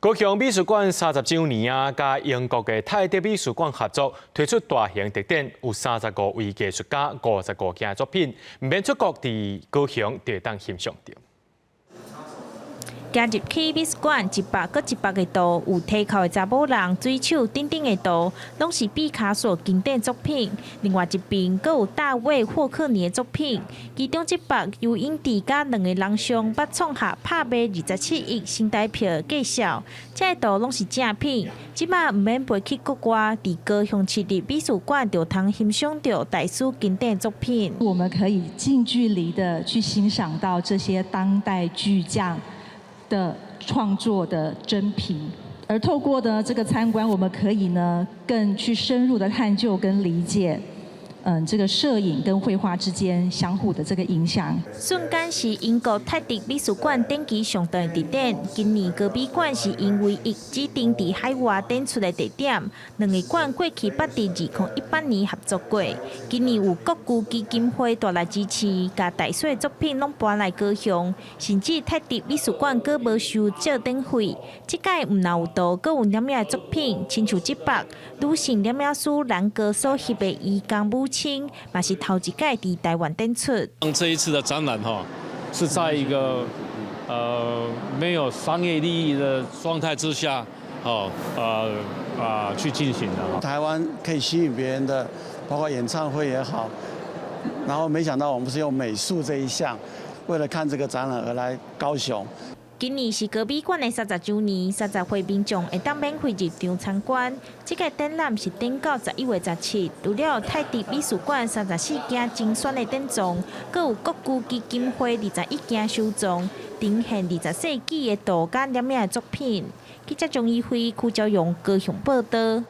高雄美術館30週年啊，佮英國的泰德美術館合作推出大型特展，有35位藝術家、55件作品，毋免出國，佇高雄就會當欣賞著。行入去美術館，一幅閣一幅的圖，有提哭的查某人、水手等等的圖，攏是畢卡索經典作品。另外一邊，閣有大衛霍克尼的作品，其中這幅由影帝佮兩个人上捌創下拍賣27億新台票的介紹。這个圖攏是正品，這馬毋免飛去國外，佇高雄市立美術館就通欣賞著大師經典作品。我們可以近距離的去欣賞到這些當代巨匠的創作的珍品，而透過呢這個參觀，我們可以呢更去深入的探究跟理解，這個攝影跟繪畫之間相互的這個影響。瞬間是英國泰德美術館展期上長的特展，今年高美館是𪜶唯一指定佇海外展出的地點。兩个館過去捌佇2018年合作過，今年有國巨基金會帶來支持，共大師的作品攏搬來高雄，甚至泰德美術館閣無收照展費。這屆毋但有圖，閣有攝影的作品，親像這幅女性攝影師蘭哥所翕的移工母親，嘛是頭一屆佇台灣展出。這一次的展覽哈，是在一個沒有商業利益的狀態之下，哦去進行的。台灣可以吸引別人的，包括演唱會也好，然後沒想到我們是用美術這一項，為了看這個展覽而來高雄。今年是高美館的30週年，30歲民眾會當免費入場參觀。這個展覽是展到11月17，除了泰德美術館34件精選的典藏，閣有國巨基金會21件收藏，呈現20世紀的圖佮攝影的作品。記者張怡輝、柯昭陽高雄報導。